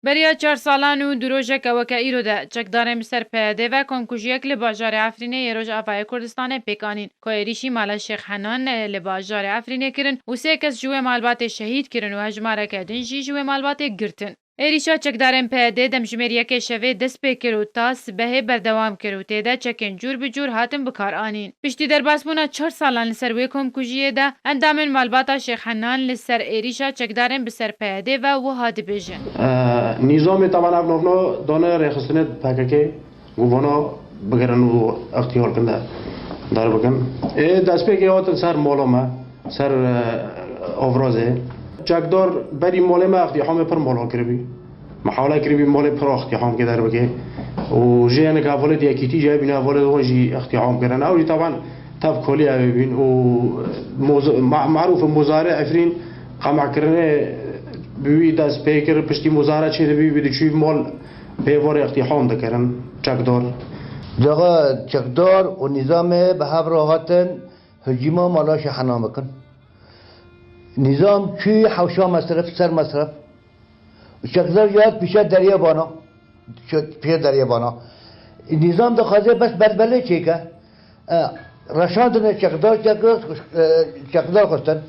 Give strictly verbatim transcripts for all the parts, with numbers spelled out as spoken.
Beriya çar salan û du rojeke weke îro de çekdarên bi ser P Y D ve komkujiyek li bajarê Efrînê yê Rojavayê Kurdistanê pêk anîn, ku êrîşî mala Şêx Henan li bajarê Efrînê kirin û sê kes ji wê malbatê şehîd kirin û hejmareke din jî ji wê malbatê girtin. Êrîşa çekdarên P Y D demjimêr yekê şevê dest pê kir û ta sibehê berdewam kir û tê de çekên cûr bi cûr hatin bikaranîn. Piştî derbasbûna çar salan li ser wê komkujiyê de, endamên malbata Şêx Henan li ser êrîşa çekdarên bi ser P Y D ve wiha dibêjin. Nîzamê tevan ev navno dane rêxistinê P K K, ku vana bigirin û extiyar kin de derbikin. Ê destpêkê hatin ser mala me, ser, e, Avrazê. Çekdar berî malê me extîhamê pir mala kiribî. Mihawle kiribî malê pir extîham ke derbike. Û jê hinek hevalê di yekîtî jê bîne hevalê wan jî extîham kirin. Ew jî teban tev kolî ew ê bîn û moz-, ma-, marûf muzare Efrîn qemehkirinê bi wî dest pê kir, piştî muzare çêdibî, wî diçû mal pê varê extîham dikirin, çekdar. Caxa çekdar û nîzamê bi hev re hatin hicîma mala Şêx Henan bikin. Nîzam çû hewşa mesref, ser mesref. Çekdar jî hat pîşe deriyê bana. Çi-, pîşe deriyê bana. Nîzam dixwaze bes belbelê çêke. E, reşandine çekdar, çekdar, e, çekdar xistin.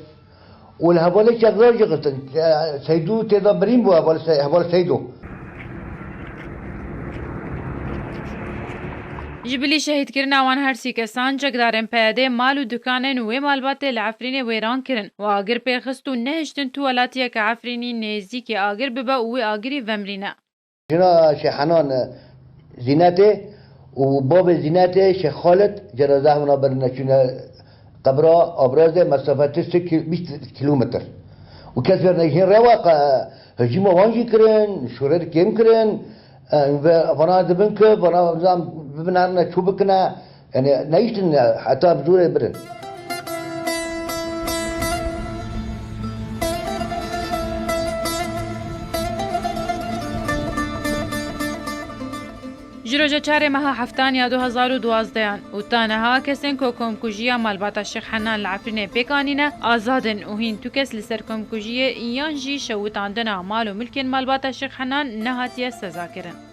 Û li hevalê çekdar jî xistin. E, Seydû tê de birîn bû, hevalê Se-, hevalê Seydo. Ji bilî şehîdkirina wan her sî kesan, çekdarên P Y D mal û dukanên wê malbatê li Efrînê wêran kirin û agir pê xist û nehiştin tu welatiyeke Efrînî nêzîkî agir bibe û wê agirî vemrîne. Jina Şêx Henan, e, Zînetê û bavê Zînetê Şêx Xalid cenazeh wana birine çûne qebra Abrazê, mesafe tu sê kî-, bîst kilometr. Û kes vêr neyhîn rewa qe-, hicîma wan jî kirin, şûrê kêm kirin, e, ve vana dibin ku vana zam bibin herine çû bikine, yani neyiştin heta bi zorê birin. Ji roja çarê meha heftan ya du hezar û duwazdeh an û ta niha kesên ku komkujiya malbata Şêx Henan li Efrînê pêk anîne, azad in û hîn tu kes li ser komkujiyê yan jî şewitandina mal û milkên malbata Şêx Henan nehatiye sezakirin.